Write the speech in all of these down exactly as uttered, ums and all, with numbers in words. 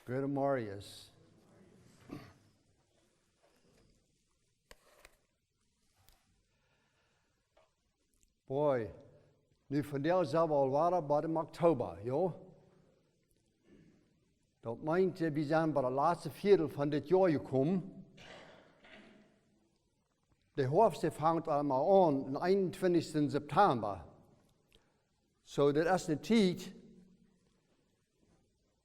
Goodemorjes. Boy, nu vondoag sent wie aul wada bie dän Oktober, jo? Daut meent, wie sent bie daut latste Viedel von dit Joa jekomen. De Hoafst, dee fangt aul mau aun, dän eenuntwintichsten September. Soo, dit es ne Tiet,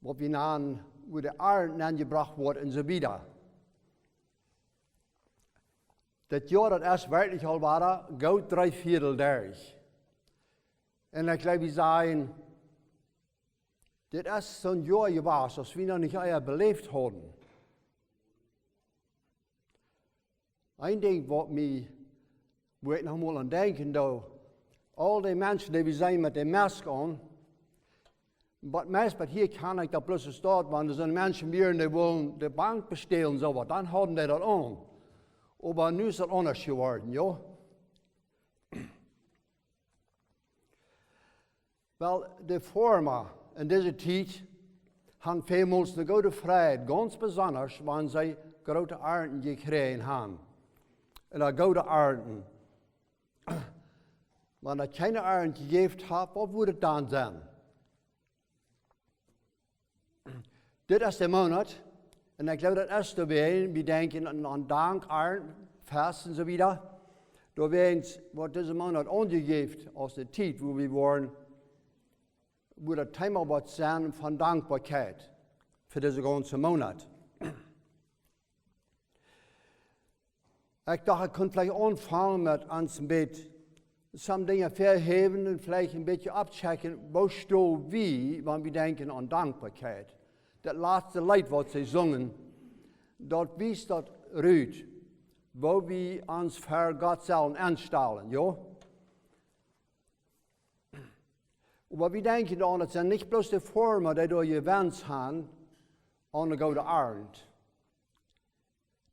waut wie nanen, wua de Arnt nenjebrocht woat un soo wieda. Dit Joa, daut es werkjlich aul wada goot dree Viedel derch. Un ekj jleew, wie sajen, dit es soon Joa jewast, aus wie noch nich ea beläft hauden. Een Dinkj, waut mie, wua ekj noch mol aun denkjen doo, aul dee Menschen, dee wie seenen met de Mask aun, waut meist, waut hia kaun ekj daut bloos soo staut, wan doa soone Menschen wieren, dee wullen de Bank bestälen, soo waut, dan hauden dee daut aun. Oba nu es daut aundasch jeworden, jo? Well, de Foarma en dise Tiet han välmols ne goode Freid, gaunz besondasch, wan see groote Arnten jekjräajen han. Ooda goode Arnten. Wan daut kjeene Arnt jejäft haft, waut wudd daut dan sennen? Dit es de Moonat. Un ekj jleew, daut es doawäajen, wie denkjen aun, aun Dank, Arnt, Fast un soo wieda. Doawäajen woat dise Moonat aunjejäft aus de Tiet, wua wie woaren, wua daut Thema woat sennen von Dankboakjeit fa dise gaunze Moonat. Ekj docht, ekj kunn veleicht aunfangen met ons een bät some Dinja väahäwen un veleicht een bät aufchecken, woo stonen wie, wan wie denkjen aun Dankboakjeit. Daut latste Leet, waut see sungen, daut wiest daut rut, woo wie ons ver Gott sellen enstalen, jo? Oba wie denkjen dan, daut sent nich bloos de Foarma, dee doa jewent han aun ne goode Arnt.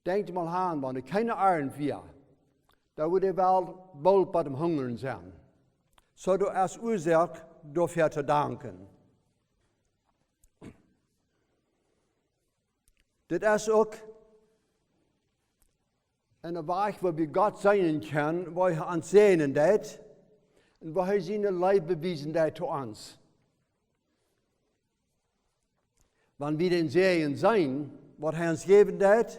Denkjt mol aun, wan doa kjeene Arnt wia, dan wudd de Welt boolt biem Hungren sennen. Soo, doa es Uasoak doafäa to danken. Dit es uk een Wajch, woo wie Gott seenen kjennen, woo hee ons säajnen deit un woo hee siene Leew bewiesen deit to ons. Wan wie dän Säajen seenen, waut hee ons jäwen deit,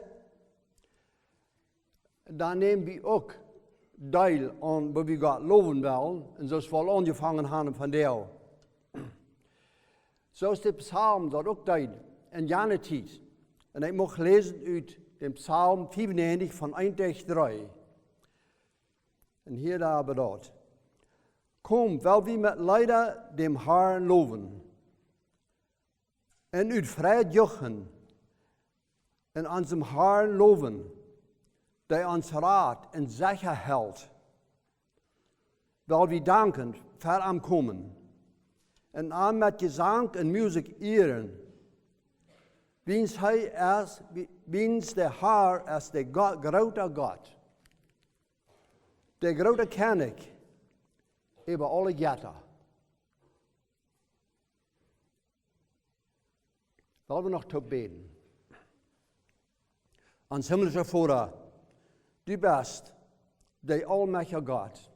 dan näm wie uk Deel aun, woo wie Gott lowen wellen, un soo aus wie aul aunjefongen haben vondoag. Soo aus de Psalm daut uk deed en jane Tiet. Un ekj mucht läsen ut dän Psalm fiefunnäajentich von eent bat dree. Un hia dan oba daut: Komt, well wie met Leeda däm Harn lowen un ut Freid juchen un onsen Harn lowen, dee ons rat un secha helt. Well wie dankend ver am komen un am met Jesank un Musikj ieren, wiels hee es, wiels de Har es de Go-, groota Gott, de groota Kjennich äwa aule Jetta. Well wie noch toop bäden. Ons himlischa Voda, du best de aulmajchtja Gott.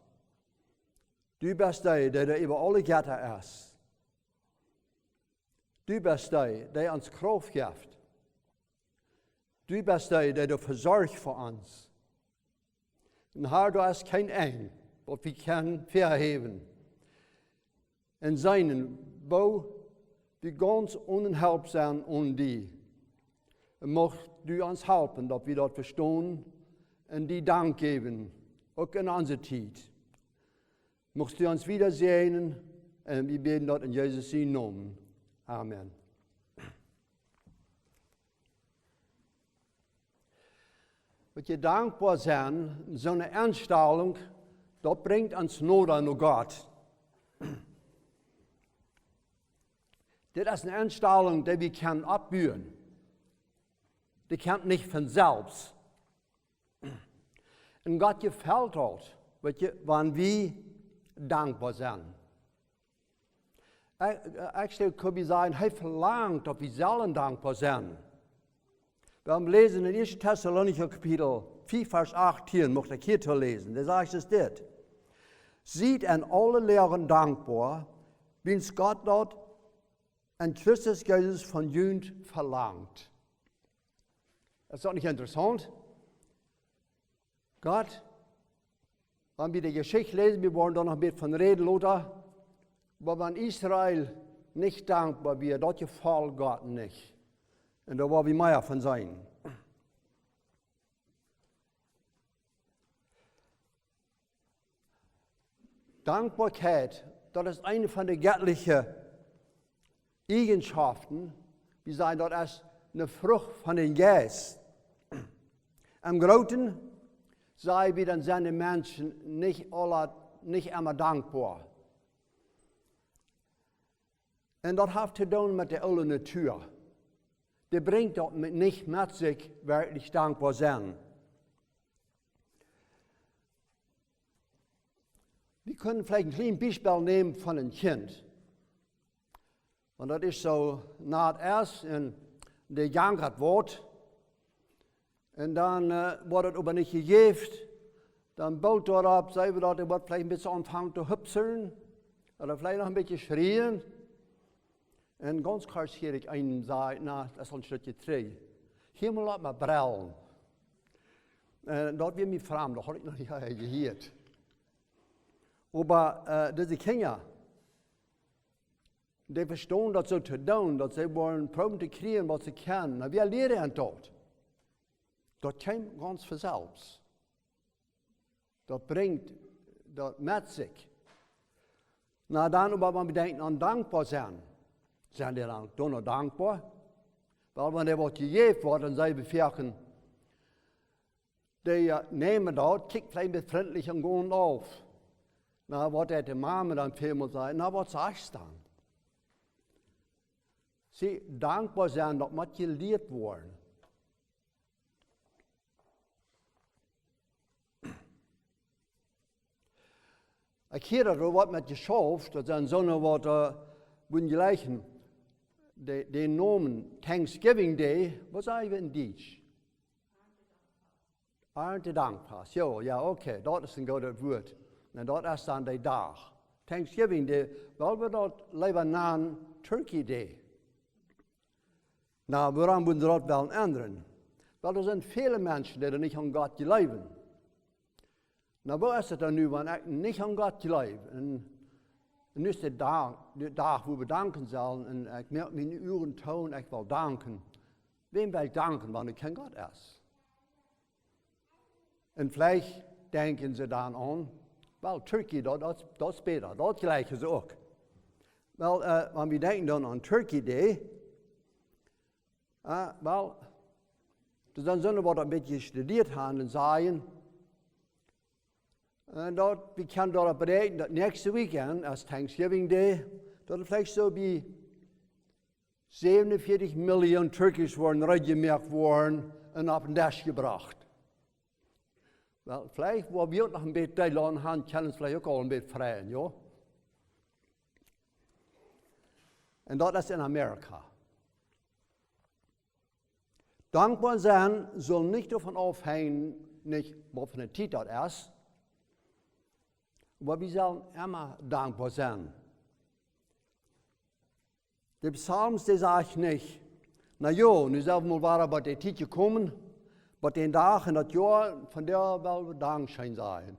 Du best dee, dee doa äwa aule Jetta es. Du best dee, dee ons Krauft jeft. Du best dee, dee doa vesorcht fa ons. Un Har, doa es kjeen Enj, waut wie kjennen väahäwen un seenen, woo wie gaunz onen Help sent onen die. Un muchst du ons halpen, daut wie daut vestonen un die Dank jäwen, uk en onse Tiet. Muchst du ons wieda säajnen, un wie bäden daut en Jesus sienen Nomen. Amen. Waut je dankboa sent, soone Enstalunk, daut brinjt ons noda no Gott. Dit es ne Enstalunk, dee wie kjennen oppbuen. Dee kjemt nich von selfst. Un Gott jefelt daut, waut je, wan wie dankboa sent. Actually, could be sajen, hee velangt, daut wie sellen dankboa sennen. Wie läsen en ieeschte Tessalonicha Kapitel fief, Varsch achtieen, mucht ekj hia to läsen. Doa sajcht et dit: Siet en aule Loagen dankboa, wiels Gott daut en Christus Jesus von junt velangt. Es daut nich interessaunt? Gott, wan wie de Jeschicht läsen, wie woaren doa noch een bät von räden lota, oba wan Israel nich dankboa wia, daut jefoll Gott nich. Un doa woa wie mea von seenen. Dankboakjeit, daut es eene von de jettliche Eajenschoften. Wie sajen, daut es eene Frucht von dän Jeist. Em Grooten, saj wie, dan sent de Menschen nich aula, nich emma dankboa. Un daut haft to doonen met de oole Natua. Dee brinjt daut met, nich met sikj, werkjlich dankboa sennen. Wie kjennen veleicht een kjlien Biespel nämen von een Kjint. Wan daut es soo naut es un dee jankat woat, un dan, äh, woat et oba nich jejäft, dan boolt daut opp, saj wie daut, et woat veleicht een bät aunfangen to hupsen, ooda veleicht noch een bät schrieen. Un gaunz kort hia ekj eenen sajen, na, daut es een Stekj trigj. Hia mol opp mien Brell. Äh, daut wia mie framd, daut haud ekj noch nich jehieet. Oba, äh, dise Kjinja, dee vestonen daut soo to doonen, daut see wellen proowen to kjrieen waut see kjennen. Na, wie lieren an daut. Daut kjemt gaunz von selfst. Daut brinjt daut met sikj. Na, dan oba, wan wie denkjen aun dankboa sennen, sent dee dan, dan noch dankboa? Wiels wan dee waut jejäft woat, dan saj wie foaken, dee, äh, nämen daut, kjikjen veleicht een bät frintlich un gonen auf. Na, waut deit de Mame dan väl mol sajen? Na, waut sajchst dan? See, dankboa sennen, daut mott jelieet woaren. Ekj hia daut doa woat met jeschauft, daut sent soone waut, äh, wudden jlikjen, dee, dee Nomen Thanksgiving Day, waut saj wie en Dietsch? Arntedankfast. Jo, jo, okay, daut es een goodet Wuat. Un daut es dan de Dach. Thanksgiving Day, well, wie daut leewa nanen Turkey Day. Na, wuarom wudden see daut wellen endren? Well, doa sent väle Menschen, dee doa nich aun Gott jleewen. Na, woo es et dan nu, wan ekj nich aun Gott jleew? Un, un nu es de Dach, de Dach, wua wie danken sellen, un ekj moak miene Uagen too un ekj well danken. Wäm well ekj danken, wan doa kjeen Gott es? Un veleicht denkjen see dan aun, well, Turkey, daut, daut, daut es bäta, daut jlikjen see uk. Well, äh, wan wie denkjen dan aun Turkey Day, äh, well, doa sent soone waut een bät jestudieet haben un sajen, un daut, wie kjennen doaropp räakjnen, daut näakjste Weekend es Thanksgiving Day, daut veleicht soo bie säwenunvieetich Million Turkeys woaren reed jemoakt woaren un opp dän Desch jebrocht. Well, veleicht woa wie uk noch een bät Deel aun haben, kjennen ons veleicht uk aul een bät freien, jo? Un daut es en Amerika. Dankboa sennen saul nich doavon aufhenjen, nich waut fa eene Tiet daut es, oba wie sellen emma dankboa sennen. De Psalmist, dee sajcht nich, na jo, nu sent wie mol wada bie dee Tiet jekomen, bie dän Dach en daut Joa, vondoag well wie dankscheen sajen.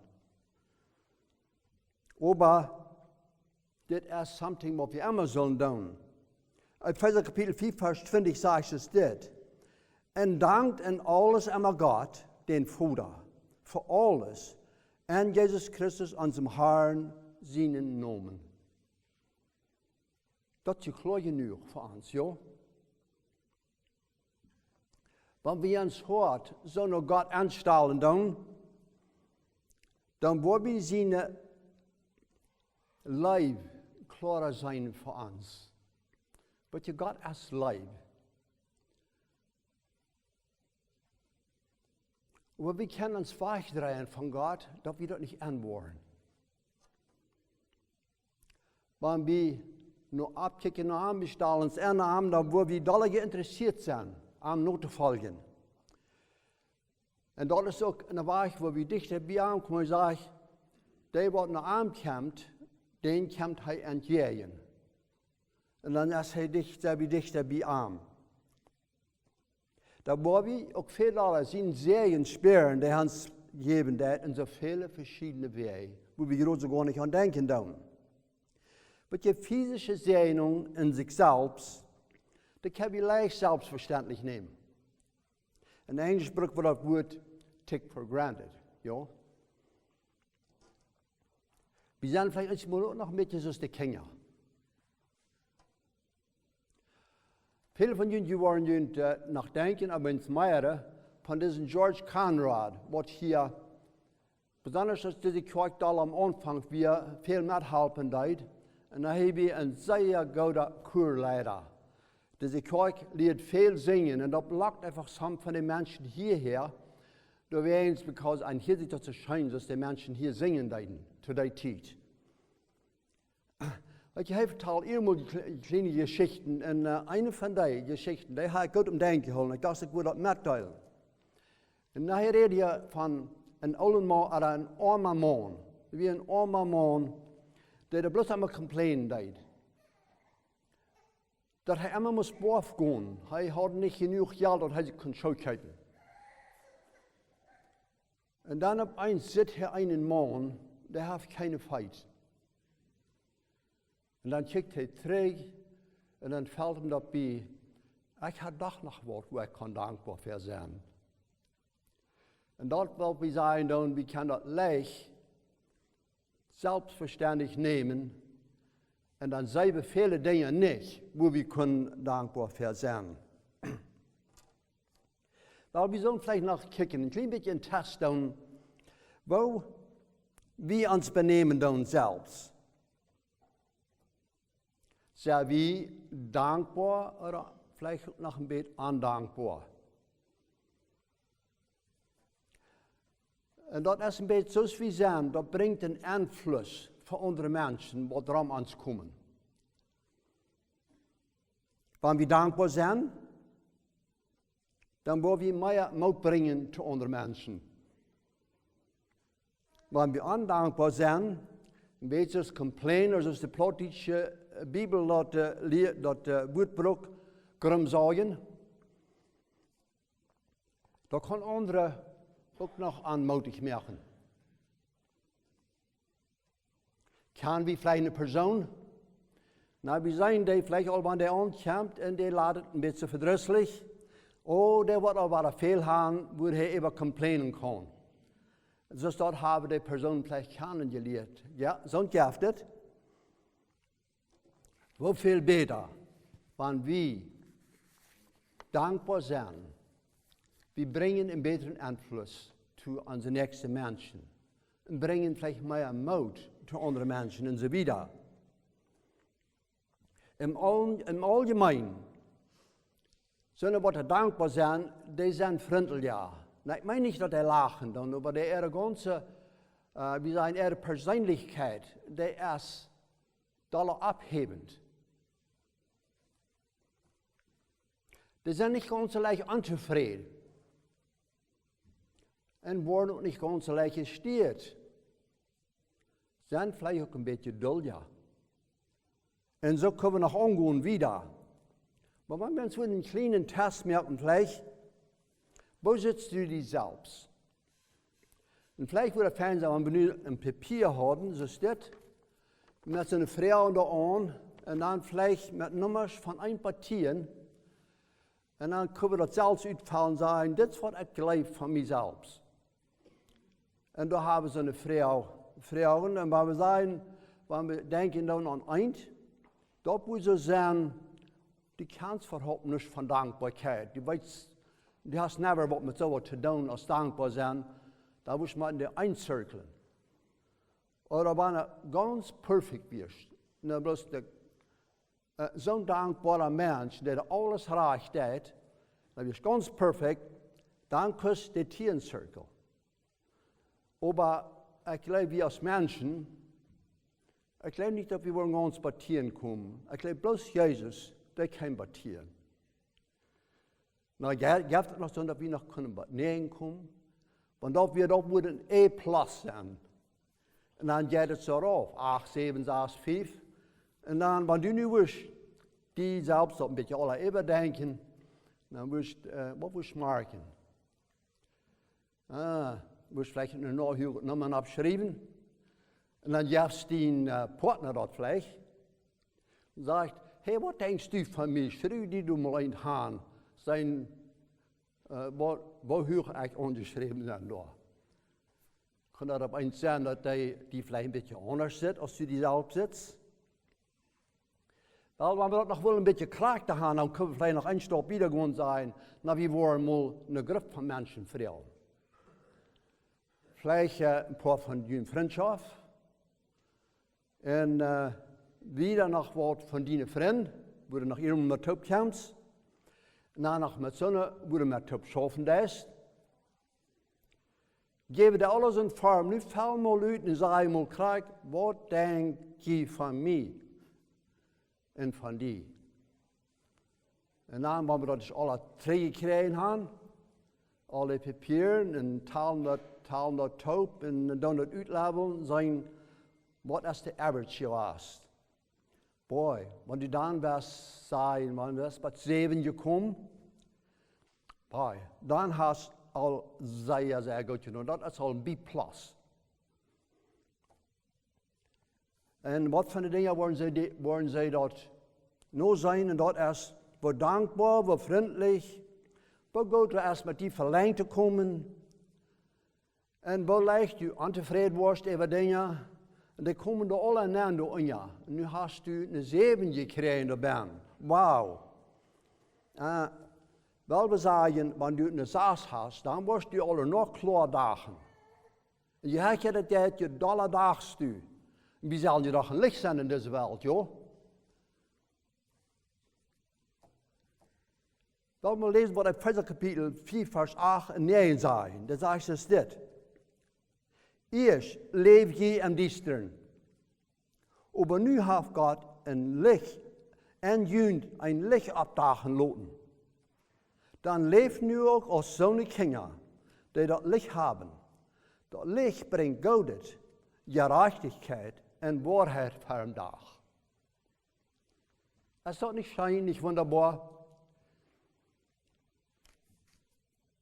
Oba dit es something waut wie emma sellen doonen. Efeesa Kapitel fief, Varsch twintich sajcht et dit: Un dankt en aules emma Gott, dän Voda, fa aules, en Jesus Christus, onsen Harn, sienen Nomen. Daut es kloa jenuach fa ons, jo? Wan wie ons Hoat soo no Gott enstalen doonen, dan woa wie siene Leew kloara seenen fa ons. Weet jie, Gott es Leew. Oba wie kjennen ons wajchdreien von Gott, daut wie daut nich enwoaren. Wan wie no oppkjikjen no am, wie stalen ons aun am, dan woa wie dolla jeinteressiert sennen, am notofoljen. Un daut es uk een Wajch, woo wie dichta bie am komen, sajcht, dee waut no am kjemt, dän kjemt hee entjäajen. Un dan es hee dichta, wie dichta bie am. Dan woa wie uk väl dolla sienen Säajen spieren, dee hee ons jäwen deit en soo väle veschiedne Wäaj, woo wie jrod soo goanich aun denkjen doonen. Waut je physische Säajnunk en sikj selfst, dee kjenn wie leicht selfstvestendlich nämen. En Enjlisch bruck wie daut Wuat take for granted, jo? Wie sent veleicht eenjemol uk noch een bät soo aus de Kjinja. Väle von junt, jie woaren junt, äh, noch denkjen, oba eenjemol von disen George Conrad, waut hia, besonda aus dise Kjoakj aul aum Aunfank wia, väl methalpen deed. Un hee wia een sea gooda Chorleiter. Dise Kjoakj lieet väl sinjen un daut lockt eefach some von de Menschen hiahäa. Doawäajen, because an hia sitt daut soo scheen, aus de Menschen hia sinjen deeden, to dee Tiet. Weetst, hee vetald emol kle-, kjliene Jeschichten. Un, äh, eene von dee Jeschichten, dee hab ekj goot aum Denkjen jehoolen. Ekj docht, ekj wull daut metdeelen. Un hee räd hia von een oolen Maun, ooda een oama Maun. Wia een oama Maun, dee doa bloos emma complainen deed. Daut hee emma must boawen gonen. Hee haud nich jenuach Jelt, daut hee sikj kunn Schoo kjeepen. Un dan opp eemol sitt hee eenen Maun, dee haft kjeene Feet. Un dan kjikjt hee trigj un dan felt am daut bie, ekj hab doch noch waut, wua ekj kaun dankboa fa sennen. Un daut well wie sajen, dan wie kjennen daut leicht selfstvestendlich nämen un dan seenen wie väle Dinja nich, wua wie kjennen dankboa fa sennen. Well, wie sellen veleicht noch kjikjen, een kjlien bät een Test doonen, woo wie ons benämen doonen selfst. Sent wie dankboa ooda veleicht uk noch een bät ondankboa? Un daut es een bät soo aus wie sent, daut brinjt een Enfluss fa aundre Menschen, waut rom ons komen. Wan wie dankboa sent, dan woa wie mea Moot brinjen to aundre Menschen. Wan wie ondankboa sent, een bät soo aus complain, ooda soo aus de plautdietsche, äh, Bibel daut, äh, lie-, daut, äh, Wuat brukt, Grumsauljen, daut kaun aundre uk noch onmootich moaken. Kjann wie veleicht eene Persoon? Na, wie seenen dee veleicht aul, wan dee aunkjemt un dee lat et een bät vedrisslich. Oh, dee woat aul wada väl han, wua hee äwa complainen kaun. Soo daut hab wie dee Persoon veleicht kjanen jelieet. Jo, soont jeft et. Woo väl bäta, wan wie dankboa sent, wie brinjen een bätren Enfluss to onse näakjste Menschen un brinjen veleicht mea Moot to aundre Menschen un soo wieda. Em Aul-, em Auljemeenen, soone waut dankboa sent, dee sent frintlicha. Na, ekj meen nich daut dee lachen doonen, oba dee äare gaunze, äh, wie sajen, äare Perseenlichkjeit, dee es dolla opphäwent. Dee sent nich gaunz soo leicht ontofräd. Un woaren uk nich gaunz soo leicht jesteat. Sent veleicht uk een bät jeduldja. Un soo kjenn wie noch aungonen wieda. Oba wan wie ons een kjlienen Test moaken, veleicht, woo sitst du die selfst? Un veleicht wudd et fein sennen, wan wie nu een Papia hauden, soo aus dit, met soone Froagen doaraun, un dan veleicht met Nummasch von eent bat tieen, un dan kjenn wie daut selfst utfellen, sajen, dit es waut ekj jleew von mie selfst. Un doa hab wie soone Froag, Froagen, un wan wie sajen, wan wie denkjen dan aun eent, daut wudd soo sennen, du kjanst äwahaupt nuscht von Dankboakjeit. Du weetst, du hast never waut met soo waut to doonen aus dankboa sennen. Dan wudd wie mau dee eenzirkjlen. Ooda wan du gaunz perfekt wieescht, dan bloos de, äh, soon dankboara Mensch, dee aules rajcht deit, dan wieescht gaunz perfekt, dan kust du dee tieen zirkjlen. Oba ekj jleew, wie aus Menschen, Ekj jleew nich, daut wie woaren gaunz bie tieen komen. Ekj jleew bloos Jesus, dee kaun bie tieen. Nu, jeft et noch soo, daut wie noch kunnen bie näajen komen? Wan daut wia, daut wudd een A plus sennen. Un dan jeit et soo rauf, acht, säwen, sas, fief. Un dan, wan du nu wurscht, die selfst daut een bät aula äwadenkjen, dan wurscht, äh, waut wurscht moakjen? Ah, wurscht veleicht ne neue Numma oppschriewen. Un dan jefst dien, äh, Partner daut veleicht. Un sajcht: "Hey, waut denkjst du von mie? Schrief die du mol eent aun. Seenen, äh, waut, woo huach ekj aunjeschräwen sie doa?" Kaun daut opp eemol sennen, daut dee die veleicht een bät aundasch sitt, aus du die selfst sitst? Well, wan wie daut noch wellen een bät kloa haben, dan kjenn wie veleicht noch een Staup wieda gonen sennen, nu, wie woaren mol ne Grupp von Menschen froagen. Veleicht, äh, een poa von june Frintschoft. Un, äh, wieda noch waut von diene Frind, wua du noch irjentwua met toop kjemst. Un dan noch met soone, wua du met toop schaufen deist. Jäw dee aules eene Form. Nu fell mol ut un saj mol krakjt: "Waut denkj jie von mie un von die?" Un dan, wan wie daut aula trigjjekjräajen haben, aule Papieren, un talen daut, talen daut toop un dan daut utlabeln, seenen, waut es de average jewast? Boy, wan du dan wieescht seenen, wan du wieescht bie säwen jekomen, boy, dan hast aul sea, sea goot jedonen. Daut es aul een B plus. Un waut von de Dinja woaren see, woaren see daut nu seenen? Un daut es, woo dankboa, woo frintlich, woo goot et es, met die velenjd to komen. Un woo leicht du ontofräd woascht äwa Dinja. Un dee komen doa aula nenn doa unja. Un nu hast du ne säwen jekjräajen doa benn. Wow. Äh, well, wie sajen, wan du ne sas hast, dan woascht du aula noch kloa dachen. Un je hecha daut jeit, je dolla dachst du. Un wie sellen je doch een Licht sennen en dise Welt, jo? Lot mol läsen, waut Efeesa Kapitel vea, Varsch acht un näajen sajcht. Doa sajcht et dit: "Ieescht läwd jie em Diestren, oba nu haft Gott een Licht, en junt een Licht oppdachen loten. Dan läft nu uk aus soone Kjinja, dee daut Licht haben. Daut Licht brinjt Goodet, Jerajchtichkjeit un Woarheit ver dän Dach." Es daut nich scheen, nich wundaboa?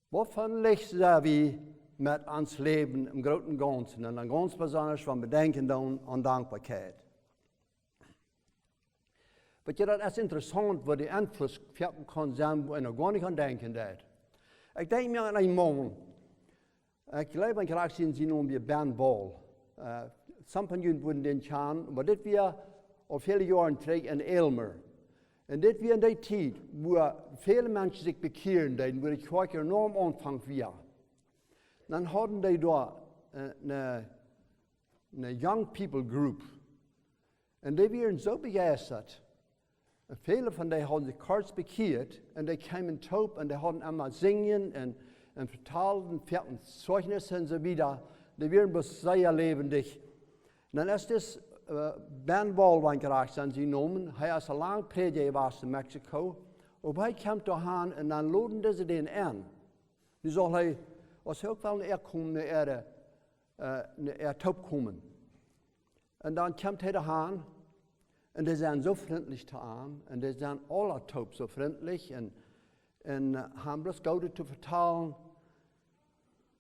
Waut fa een Licht sent wie met ons Läwen em grooten Gaunzen un dan gaunz besonda, wan wie denkjen dan aun Dankboakjeit? Weetst, daut es interessaunt, woo de Enfluss foaken kaun sennen, wua eena goanich aun denkjen deit. Ekj denkj mie aun eenen Maun, ekj jleew, ekj krakjt sien, sien Nomen wia Ben Ball. Äh, some von junt woaren dän kjanen, oba dit wia aul väle Joaren trigj en Aylmer. Un dit wia en dee Tiet, wua väle Menschen sikj bekjieren deeden, wua de Kjoakj enorm aunfank wia. Dan hauden dee doa, äh, ne, ne Young People Group. Un dee wieren soo bejeistat. Un väle von dee hauden sikj kort bekjieet un dee kjeemen toop un dee hauden emma sinjen un, un vetalden, foaken Zeichnis un soo wieda. Dee wieren bloos sea läwendich. Un dan es dis, äh, Ben Ball, wan ekj rajcht sie, sien Nomen. Hee es aul lang Prädja jewast en Mexiko. Oba hee kjemt doa aun un dan loden dise dän en. Nu saul hee, aus hee uk well no äa komen, no äa, äh, no äa toop komen. Un dan kjemt hee doa aun. Un dee sent soo frintlich to am. Un dee sent aula toop soo frintlich. Un, un, äh, haben bloos Goodet to vetalen.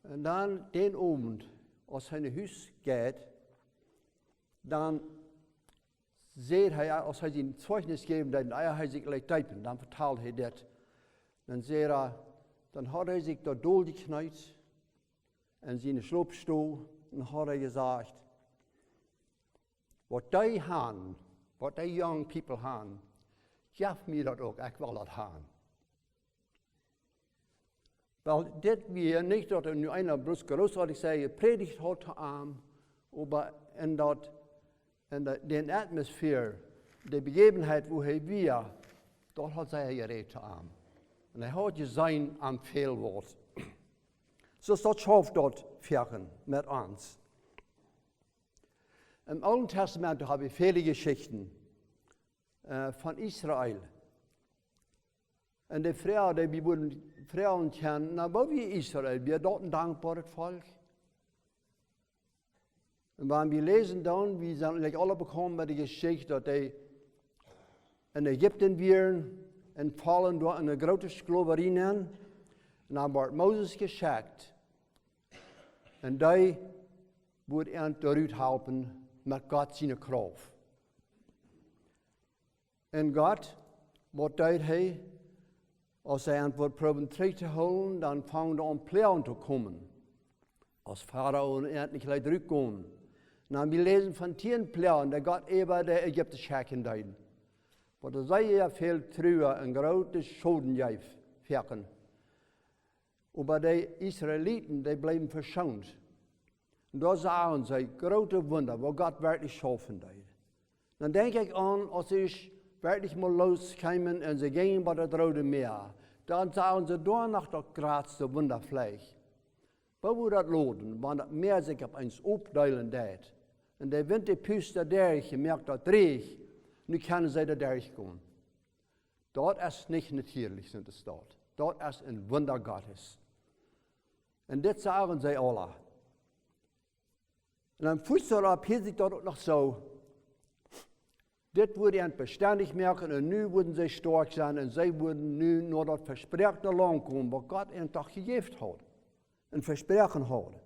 Un dan dän Owent, aus hee no Hus jeit, dan sajcht hee, aus hee sien Zeichnis jäwen deed, un ea hee sikj leet deepen, dan vetald hee dit. Dan sajcht hee, dan haud hee sikj doa dol jekjneet en siene Schlopstow un haud hee jesajcht: "Waut dee han, waut dee young people han, jeff mie daut uk, ekj well daut han." Well, dit wia nich daut nu eena bloos grootoatich sea jeprädicht haud to am, oba en daut, en de, dän Atmosphäa, de Bejäwenheit, wua hee wia, daut haud sea jerät to am. Un hee haud jeseenen, am fäld waut. Soo es daut, schauft daut foaken met ons. Em Oolen Testament hab wie väle Jeschichten, äh, von Israel. Un de Froag, dee wie wudden froagen kjennen, na, woo wia Israel? Wia daut een dankboaret Volkj? Un wan wie läsen dan, wie sent veleicht aule bekaunt met de Jeschicht, daut dee en Ägipten wieren un faulen doa en eene groote Sklowerie nenn. Un dan wort Moses jeschekjt. Un dee wudd an doa rut halpen met Gott siene Krauft. Un Gott, waut deed hee? Aus see an wort proowen trigj to hoolen, dan fungen aun Ploagen to komen. Aus Farao un an nich leet rutkomen. Dan wie läsen von tieen Ploagen, dee Gott äwa de Ägipta schekjen deed. Waut sea väl Trua un groote Schoden jeef, foaken. Oba de Israeliten, dee bleewen veschoont. Un doa sagen see groote Wunda, waut Gott werkjlich schaufen deed. Dan denkj ekj aun, aus see werkjlich mol loskjeemen un see jinjen bie daut Roode Mäa, dan sagen see doa noch daut jratste Wunda veleicht. Woo wudd daut loten, wan daut Mäa sikj opp eemol opdeelen deed? Un de Wint, dee pust doa derch, un moakt daut dreech, nu kjennen see doa derch gonen. Daut es nich natieelich, sent de Staut. Daut es een Wunda Gottes. Un dit sagen see aule. Un dan fuats doaropp hieet sikj daut uk noch soo. Dit wudd an bestendich moaken un nu wudden see stoakj sennen un see wudden nu no daut vesproakne Launt komen, waut Gott an doch jejäft haud. Un vesproaken haud.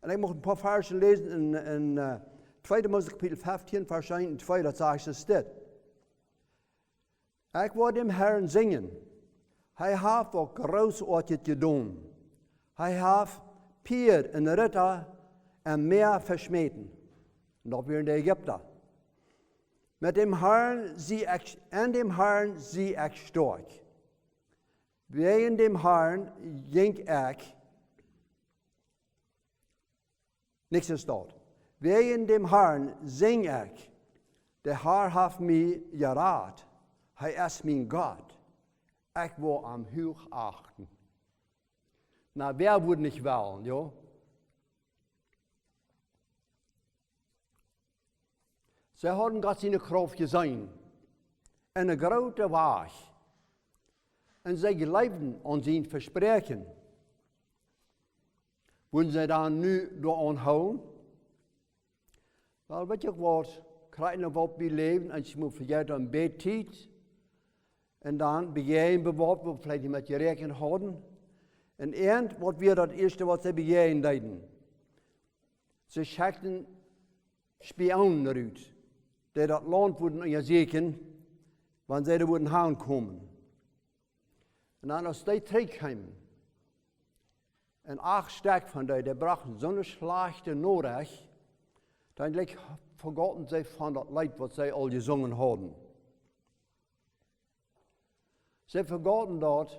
Un ekj mucht een poa Varsch läsen en, en, äh, tweede Mose Kapitel feftieen, Varsch eent un twee, daut sajcht soo dit. Ekj woa däm Harn sinjen. Hee haft waut Grootoatjet jedonen. Hee haft Pieed un Ritta em Mäa veschmäten. Un daut wieren de Ägipta. Met däm Harn sie ekj, en däm Harn sie ekj stoakj. Wäajen däm Harn jinkj ekj, nich soo staut. Wäajen däm Harn sinj ekj, de Har haft mie jerat. Hee es mien Gott. Ekj woa am huach achten. Na, wäa wudd nich wellen, jo? See hauden Gott siene Krauft jeseenen. En eene groote Wajch. Un see jleewden aun sien Vespräakjen. Wudden see dan nu doaraun hoolen? Well, weet jie waut? Krakjt nu waut wie läwen, un jie motten vejäten een bät Tiet. Un dan bejäajnen wie waut, waut wie veleicht nich met jeräakjent hauden. Un irjent waut wia daut ieeschte, waut see bejäajnen deeden. See schekjten Spionen rut, dee daut Launt wudden unjasieekjen, wan see doa wudden aunkomen. Un dan, aus dee trigjkjeemen, un acht Stekj von dee, dee brochten soone schlajchte Norecht, dan jlikj vegauten see von daut Leet, waut see aul jesungen hauden. See vegauten daut,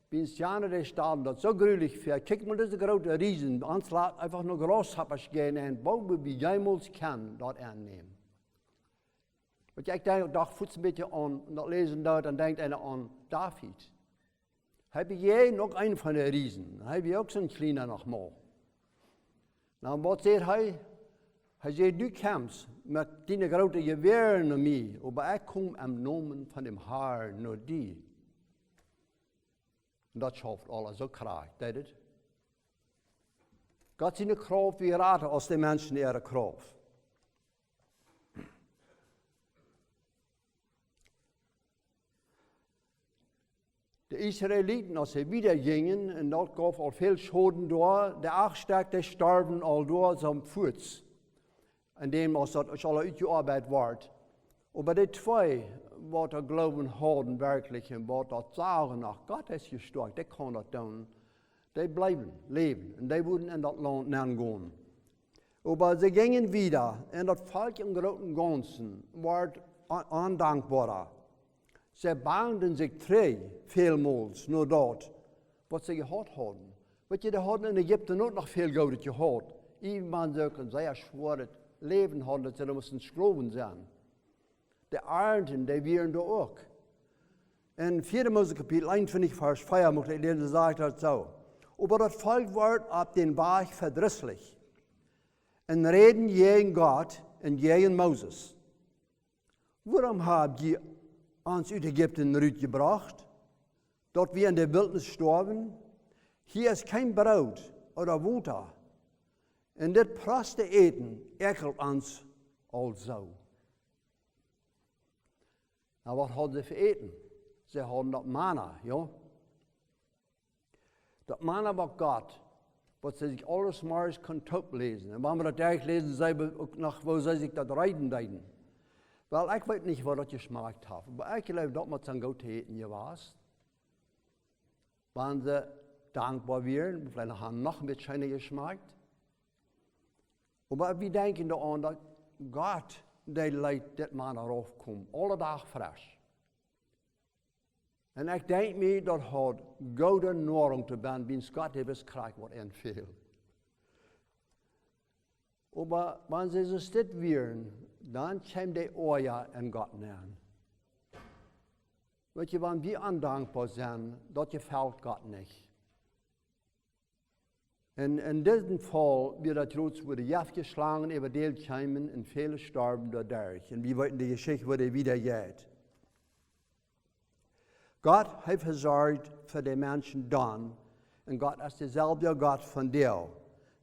wiels jane dee stalden daut soo grulich väa. Kjikj mol, dise groote Riesen, ons lat eefach no Grausshoppasch gonen un woo wie jemols kjennen daut aunnämen. Wan ekj denkj, docht fuats een bät aun, daut läsen doa, dan denkjt eena aun David. Hee wia uk eena von de Riesen. Hee wia uk soon kjliena noch mau. Na, waut sajcht hee? Hee sajcht: "Du kjemst met diene groote Jewäaren no mie, oba ekj kom em Nomen von däm Harn no die." Un daut schauft aules soo krakjt, deed et. Gott siene Krauft wia jrata aus de Menschen äare Krauft. De Israeliten, aus see wieda jinjen, un daut jeef aul väl Schoden doa, de acht Stekj, dee storwen aul doa soo fuats, en däm aus daut aul utjeoabeit wort. Oba de twee, waut doa Gloowen hauden werkjlich un waut daut sagen: "Ach, Gott es stoakj, dee kaun daut doonen", dee bleewen läwen un dee wudden en daut Launt nengonen. Oba see jinjen wieda, un daut Volkj em grooten Gaunzen wort a-, ondankboara. See bangden sikj trigj välmols no daut, waut see jehaut hauden. Weet jie, dee hauden en Ägipten uk noch väl Goodet jehaut. Iewen wan see uk een sea schwoaret Läwen hauden, daut see doa musten Sklowen sennen. De Arnten, dee wieren doa uk. En vieede Mose Kapitel eenuntwintich, Varsch vea, mucht ekj läsen, sajcht daut soo: "Oba daut Volkj wort opp dän Wajch vedrisslich un räden jäajen Gott un jäajen Moses: Wuarom hab jie ons ut Ägipten rutjebrocht, daut wie en de Wiltnis stoawen? Hia es kjeen Broot ooda Wota, un dit proste Äten äakjelt ons aulsoo. Na, waut hauden see fa Äten? See hauden daut Manna, jo. Daut Manna, waut Gott, waut see sikj aules Morjes kunnen toop läsen. Un wan wie daut derchläsen, seenen wie uk noch, woo see sikj daut reeden deeden. Well, ekj weet nich, woo daut jeschmakt haft, oba ekj jleew, daut mott sea goot to äten jewast. Wan see dankboa wieren, veleicht haft daut noch een bät scheena jeschmakt. Oba wie denkjen doaraun, daut Gott, dee leet dit Manna raufkomen, aule Doag fresch. Un ekj denkj mie, daut haud goode Noarunk to sennen, wiels Gott, dee wist krakjt, waut an fäld. Oba wan see soo stell wieren, dan kjeem de Oaja en Gott nenn. Weetst, wan wie ondankboa sent, daut jefelt Gott nich. Un en disen Faul wia daut jrod, woo de jefje Schlangen äwa däl kjeemen un väle storwen doaderch. Un wie weeten de Jeschicht, woo dee wieda jeit. Gott, hee vesorcht fa de Menschen dan. Un Gott es deselwja Gott vondoag.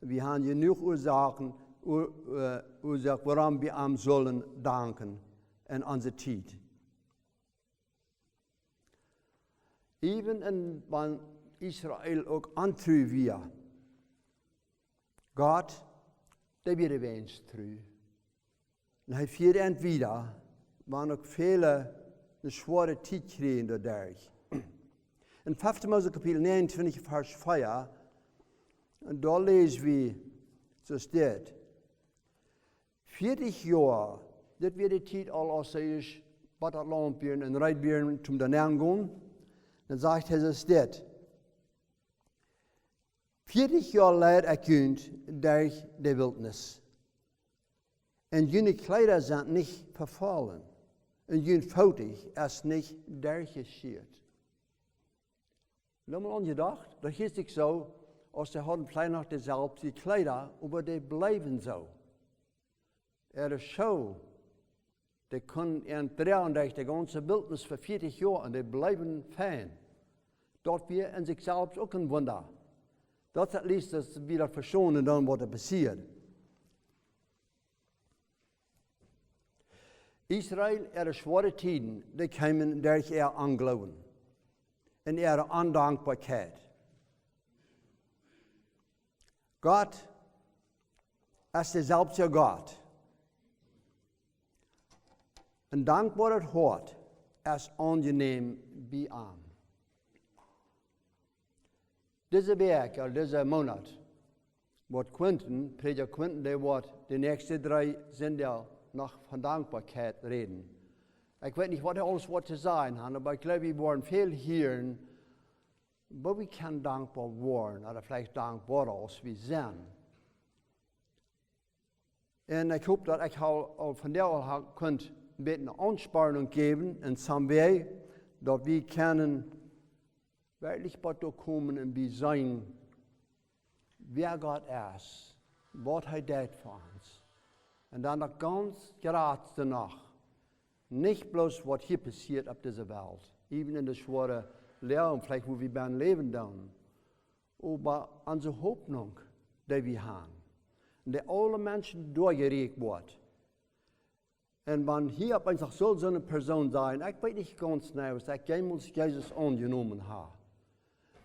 Wie haben jenuach Uasoaken, Ua-, äh, Uasoak, wuarom wie am sellen danken en onse Tiet. Even en, wan Israel uk ontru wia, Gott, dee wia de Wens tru. Un hee fieed an wieda, wan uk väle eene schwoare Tiet kjrieejen doaderch. En fefte Mose Kapitel negenuntwintich, Varsch vea, un doa läs wie soo dit: Vieetich Joa, dit wia de Tiet aul, aus see ieescht bie daut Launt wieren un reed wieren toom doa nenn gonen. Dan sajcht hee soo dit: Vieetich Joa leid ekj junt derch de Wiltnis. Un june Kjleeda sent nich vefollen. Un jun Foot es nich derchjeschieet. Noch mol aunjedocht, daut hieet sikj soo, aus see hauden veleicht noch deeselwje Kjleeda, oba dee bleewen soo. Äare Schoo, dee kunnen an droagen derch de gaunze Wiltnis fa vieetich Joa un dee bleewen fein. Daut wia en sikj selfst uk een Wunda. Daut es at least, daut wie daut vestonen dan, waut doa passieed. Israel, äare schwoare Tieden, dee kjeemen derch äa Ongloowen un äare Ondankboakjeit. Gott es deeselwja Gott. Een dankboaret Hoat es aunjenäm bie am. Dise Wäakj, ooda dise Moonat, woat Quinton, Prädja Quinton, dee woat de näakjste dree Sindach noch von Dankboakjeit räden. Ekj weet nich, waut hee aules woat to sajen haben, oba ekj jleew, wie woaren väl hieren, woo wie kjennen dankboa woaren, ooda veleicht dankboara, aus wie sent. Un ekj hop, daut ekj aul, aul vondoag aul ha-, kunt een bät eene Aunspornunk jäwen en some way, daut wie kjennen werkjlich bie doa komen un bie seenen, wäa Gott es, waut hee deit fa ons. Un dan daut gaunz jratste noch, nich bloos waut hia passieet opp dise Welt, even en de schwoare Loag, veleicht woo wie bie läwen doonen, oba onse Hopninj, dee wie haben, un dee aule Menschen doajerakjt woat. Un wan hia opp eemol sull soone Persoon sennen, ekj weet nich gaunz jeneiw, aus ekj jemols Jesus aunjenomen hab,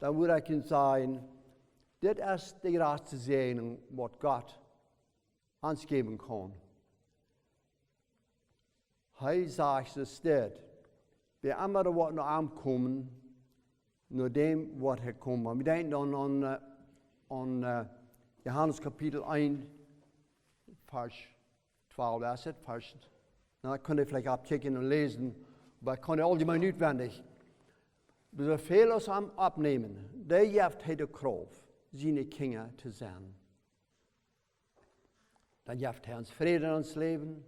dan wudd ekj sajen, dit es de jratste Säajen, waut Gott ons jäwen kaun. Hee sajcht, es dit: Wäa emma doa woat no am komen, no däm woat hee komen. Wie denkjen dan aun, äh, aun, äh, Johanes Kapitel eent, Varsch twalf, es et, Varsch, na, daut kunn jie veleicht aufkjikjen un läsen, oba ekj kaun auljemeent utwendich. Soo väl aus am oppnämen, dee jeft hee de Krauft, siene Kjinja to sennen. Dan jeft hee ons Fräd en ons Läwen.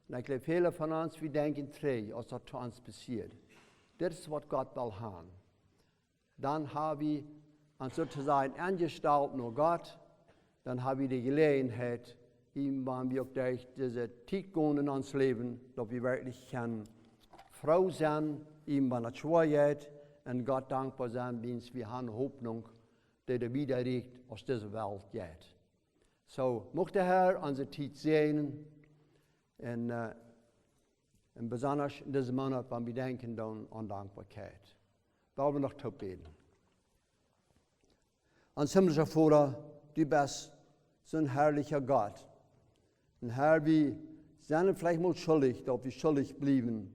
Un ekj jleew, väle von ons, wie denkjen trigj, aus daut to ons passieed. Dit es, waut Gott well haben. Dan hab wie ons soo to sajen enjestalt no Gott. Dan hab wie de Jeläajenheit, Wan wie uk derch dise Tiet gonen en ons Läwen, daut wie werkjlich kjennen froo sennen, wan daut schwoa jeit, un Gott dankboa sennen, wiels wie haben Hopninj, dee doa wieda rieekjt aus dise Welt jeit. Soo, mucht de Herr onse Tiet säajnen un, un besonda en disen Moonat, wan wie denkjen dan aun Dankboakjeit. Well wie noch toop bäden. Ons himmlischa Voda, du best soon harlicha Gott. Un Herr, wie sent veleicht mol schuldich, daut wie schuldich bliewen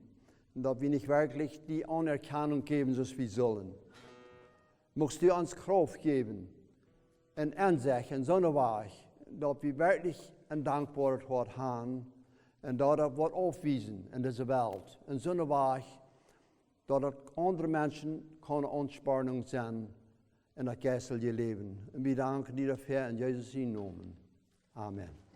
un daut wie nich werkjlich die Aunerkjanunk jäwen, soo aus wie sullen. Muchst du ons Krauft jäwen un Ensecht en soone Wajch, daut wie werkjlich een dankboaret Hoat haben un daut daut woat aufwiesen en dise Welt, en soone Wajch, daut daut aundre Menschen kaun Aunspornunk sennen en daut jeistelje Läwen. Un wie danken die doafäa en Jesus sienen Nomen. Amen.